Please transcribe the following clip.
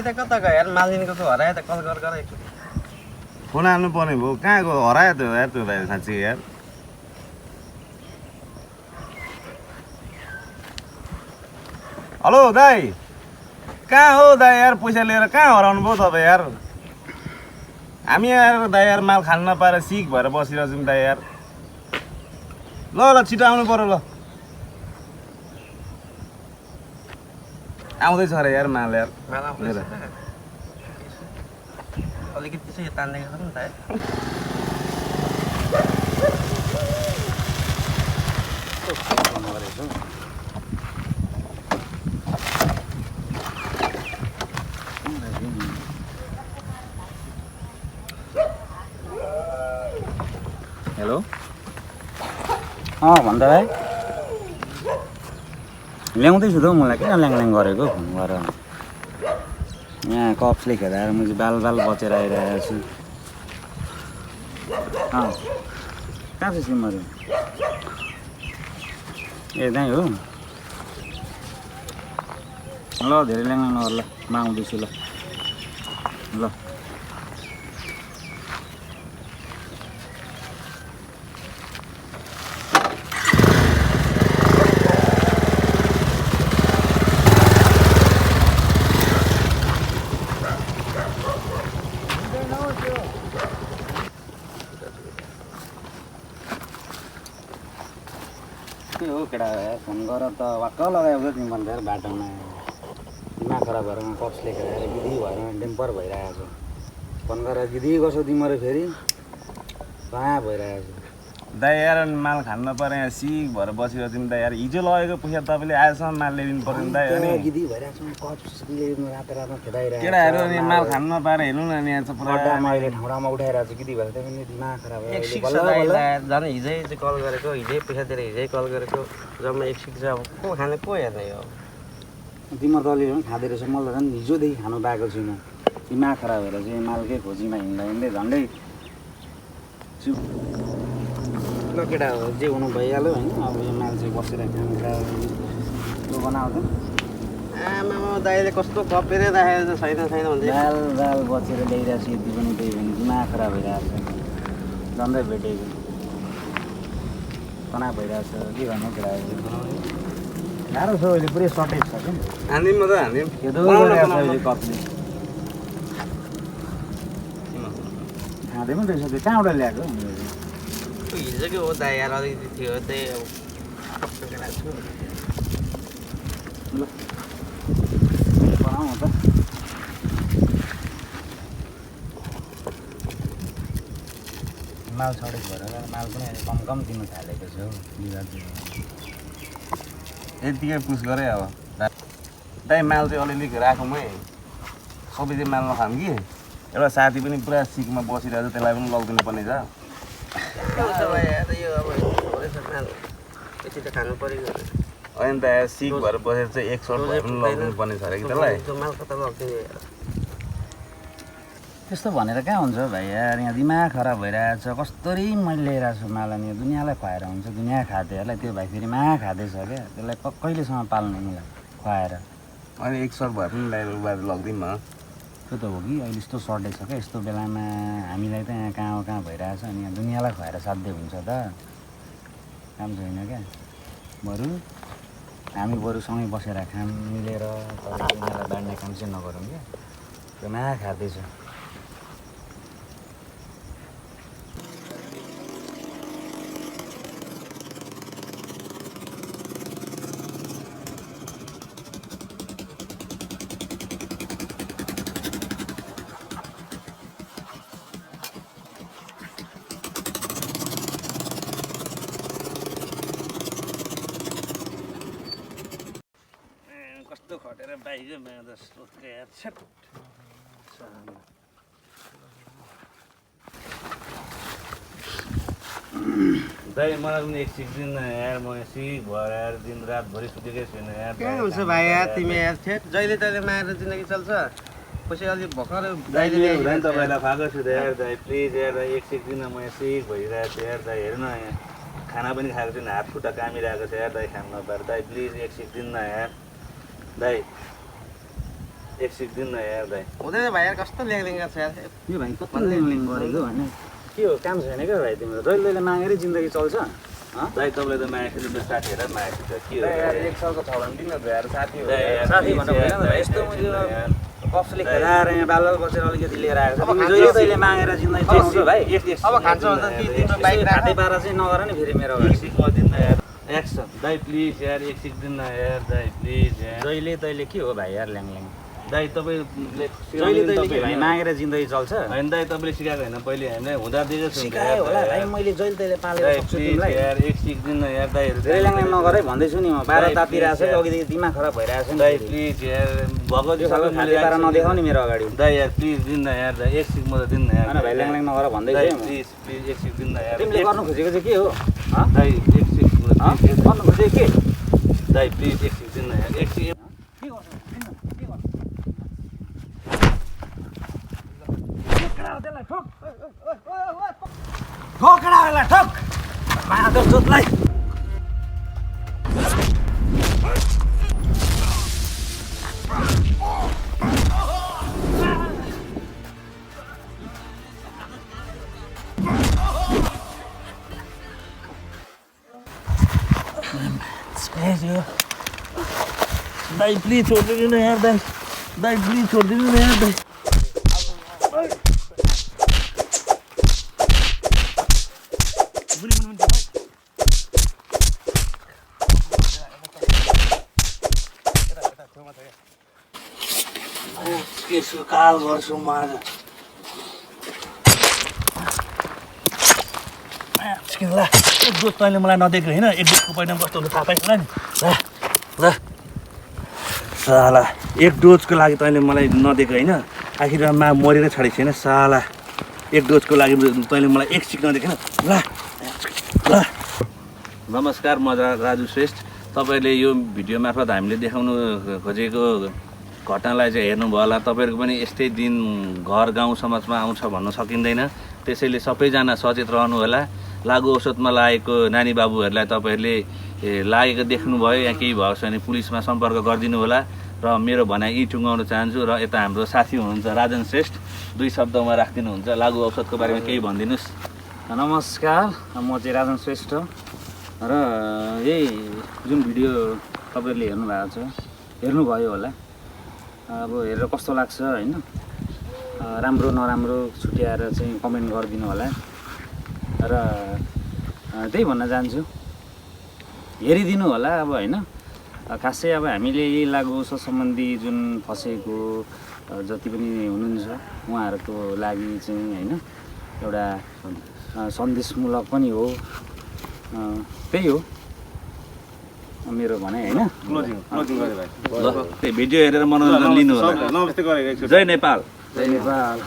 दाइ त कता गयो यार मालिनीको त हरायो त कल गर एकचोटि फोन हाल्नु पर्ने भयो कहाँ गयो हरायो त यार त्यो दाइ साँच्चै यार हेलो दाइ कहाँ हो दाइ यार पैसा लिएर कहाँ हराउनु भयो तपाईँ यार हामी यार दाइ यार माल खान नपाएर सिक भएर बसिरहेको छौँ दाइ यार ल ल छिटो आउनु पर्यो ल आउँदैछ अरे यार माल यार अलिकति चाहिँ तान्दै गर्छ नि त हेलो भन्दा भाइ ल्याउँदैछु त हौ मलाई किन ल्याङ गरेको फोन गरेर यहाँ कप्सले खेदाएर म चाहिँ बाल बचेर आइरहेको छु कहाँ छ सिमहरू ए त्यहीँ हो ल धेरै ल्याङ नगर ल म आउँदैछु ल ल के हो केटा फोन गर त वाक्क लगायो तिमी भन्दा बाटोमा दिमाग खराब भएर कप्स लेखेर आएर गिदी भएर डेम्पर भइरहेको छ फोन गरेर गिदी गर्छौ तिमीहरू फेरि कहाँ भइरहेको छ दाइ यार माल खान नपाएर यहाँ सिक भएर बसिरहेको छौँ दाइ यार हिजो लगेको पैसा तपाईँले आजसम्म माल ल्याइदिनु पर्यो नि दाइ अनि गिदी भइरहेको छ कप्सले रातो खेदाइरहेको केटाहरू अनि माल खान नपाएर हेर्नु न अनि यहाँ चाहिँ पुरा अहिले ठाउँमा उठाइरहेको छु गिदी भएर त्यही पनि दिमाग खराब एक सिक छ दाइलाई झन् हिजै चाहिँ कल गरेको हिजै पैसा दिएर हिजै कल गरेको जम्मा एक सिक छ अब को खाने को हेर्ने हो तिम्रो त अलिअलि पनि खाँदै रहेछ मलाई झन् हिजोदेखि खानु पाएको छुइनँ दिमाग खराब भएर चाहिँ मालकै खोजीमा हिँड्दै झन्डै ल केटा हो जे हुनु भइहाल्यो होइन अब यो माल चाहिँ बसेर खानु बनाउँछ आमामा दाइले कस्तो कपेरै राखेको छ छैन भन्दै दाल बचेर ल्याइरहेको छु यति पनि त्यही भने दिमाग खराब भइरहेको छ झन्डै भेटेको तनाव भइरहेको छ के गर्नु केटा गाह्रो छ अहिले पुरै सर्टेज छ कि हान्दिउँ त हान्दिउँ अहिले कपले खाँदै पनि रहेछ त्यो कहाँबाट ल्याएको हिजोकै हो दाइ यार अलिकति थियो त्यही अब ल बनाऊ त माल सर्टेज भएर माल पनि अहिले कम दिनु थालेको छ हौ यतिकै पुस गरेँ अब दाइ माल चाहिँ अलिअलि राखौँ है सबै चाहिँ माल नखाऊँ कि एउटा साथी पनि पुरा सिकमा बसिरहेको छ त्यसलाई पनि लगिदिनु पर्ने छ यो अब त खानु पऱ्यो होइन त सिक भएर बसेर चाहिँ एक सर्ट भए पनि लगिदिनु पर्ने छ अरे कि त्यसलाई माल कता लग्थ्यो त्यस्तो भनेर कहाँ हुन्छ भाइ यार यहाँ दिमाग खराब भइरहेको छ कस्तरी मैले ल्याइरहेको छु माल अनि दुनियाँलाई खुवाएर हुन्छ दुनियाँ खाँदैहरूलाई त्यो भाइ फेरि मा खाँदैछ क्या त्यसलाई कहिलेसम्म पाल्ने मलाई खुवाएर अनि एक सर्ट भए पनि ल्याएर लगिदिउँ न त्यो त हो कि अहिले यस्तो सर्टेज छ क्या यस्तो बेलामा हामीलाई त यहाँ कहाँ भइरहेछ अनि यहाँ दुनियाँलाई खुवाएर साध्य हुन्छ त काम छैन क्या बरु हामी बरु सँगै बसेर खाम मिलेर दुनियाँलाई बाँड्ने काम चाहिँ नगरौँ क्या त्यो मा खाँदैछ कस्तो खटेर बाइक जस्तो दाइ मलाई पनि एक सिक दिन यार म सिक भएर यार दिन रातभरि सुतेकै छुइनँ यार के हुन्छ भाइ यार तिमी यार ठेट जहिले तहिले मारेर जिन्दगी चल्छ पछि अलिक भर्खर दाइले ल्याइदिनु तपाईँलाई फाएको छु त यार दाइ प्लिज यार एक सिक दिन म यहाँ सिक भइरहेको छु यार दाइ हेर्नु न यहाँ खाना पनि खाएको छुइनँ हात खुट्टा कामिरहेको छ यार दाइ खानु नपाएर दाइ प्लिज एक सिक दिन न यार दाइ एक सिक्दिन यार दाइ हुँदैन भाइ यार कस्तो ल्याङल्याङ छ यार यो भाइ कति लेङ गरेको होइन के हो काम छैन क्या भाइ तिम्रो जहिले जहिले मागेरै जिन्दगी चल्छ दाइ तपाईँले त मागेको थियो साथीहरू मागेको थियो के हो यार 1 सालको छ भने दिनु यार साथी हो साथी भन्नु भएन त भाइ यस्तो मैले कफले खेर आएर यहाँ बालबाल बसेर अलिकति लिएर आएको छ तिमी जहिले तहिले मागेर जिन्दगी चलाउँछौ भाइ अब खान्छ भने त तिम्रो बाइक राख खाँदै पारा चाहिँ नगर नि फेरि मेरो अगाडि सिक दिन्न यार एक्सन दाइ प्लिज यार एक सिक्दिन यार दाइ प्लिज यार जहिले तहिले के हो भाइ यार ल्याङ दाइ तपाईँले जहिले तहिले के भाइ मागेर जिन्दगी चल्छ होइन दाइ तपाईँले सिकाएको होइन पहिले होइन हुँदा दिएको छु सिकायो होला भाइ मैले जहिले तहिले पालेर सक्छु तिमीलाई यार एक सिक्दिन यार दाइहरू धेरै ल्याङ नगर है भन्दैछु नि म 12 तातिरहेको छ अघिदेखि दिमाग खराब भइरहेको छ नि दाइ प्लिज यार भगवती सबै खाँदै पारा नदेखाउ नि मेरो अगाडि दाइ यार प्लिज दिन्न यार दाइ एक सिक म त दिन्न यार होइन भाइ ल्याङ नगर भन्दैछु है म प्लिज प्लिज एक सिक दिन्न यार तिमीले गर्नु खोजेको चाहिँ के हो दाइ एक सिक गर्नु खोजेको के दाइ प्लिज एक सिक दिन्न यार एक सिक ठोकडालाई ठोक मादर जोतलाई दाइ प्लिज छोडिदिनु न यार दाइ दाइ प्लिज छोडिदिनु न यार दाइ यसको काल गर्छु म आज ल एक डोज तैँले मलाई नदेखेको होइन एक डोजको परिणाम कस्तो हुन्छ थाहा पाइस् होला नि ल ल साला एक डोजको लागि तैँले मलाई नदिएको होइन आखिरमा मरेर छाडेको छैन साला एक डोजको लागि तैँले मलाई एक सिक नदेखेन ल ल नमस्कार म राजु श्रेष्ठ तपाईँले यो भिडियो मार्फत हामीले देखाउनु खोजेको घटनालाई चाहिँ हेर्नुभयो होला तपाईँहरूको पनि यस्तै दिन घर गाउँ समाजमा आउँछ भन्न सकिँदैन त्यसैले सबैजना सचेत रहनु होला लागु औषधमा लागेको नानी बाबुहरूलाई तपाईँहरूले लागेको देख्नुभयो या केही भएको छ भने पुलिसमा सम्पर्क गरिदिनु होला र मेरो भनाइ यी टुङ्गाउन चाहन्छु र यता हाम्रो साथी हुनुहुन्छ राजन श्रेष्ठ 2 शब्दमा राखिदिनुहुन्छ लागु औषधको बारेमा केही भनिदिनुहोस् नमस्कार म चाहिँ राजन श्रेष्ठ र यही जुन भिडियो तपाईँहरूले हेर्नुभयो होला अब हेरेर कस्तो लाग्छ होइन राम्रो नराम्रो छुट्याएर चाहिँ कमेन्ट गरिदिनु होला र त्यही भन्न चाहन्छु हेरिदिनु होला अब होइन खासै अब हामीले यही लागु औषध सम्बन्धी जुन फसेको जति पनि हुनुहुन्छ उहाँहरूको लागि चाहिँ होइन एउटा सन्देशमूलक पनि हो त्यही हो मेरो भनाइ होइन ल त्यही भिडियो हेरेर मनोरञ्जन लिनु होला नमस्ते गरेको जय नेपाल जय नेपाल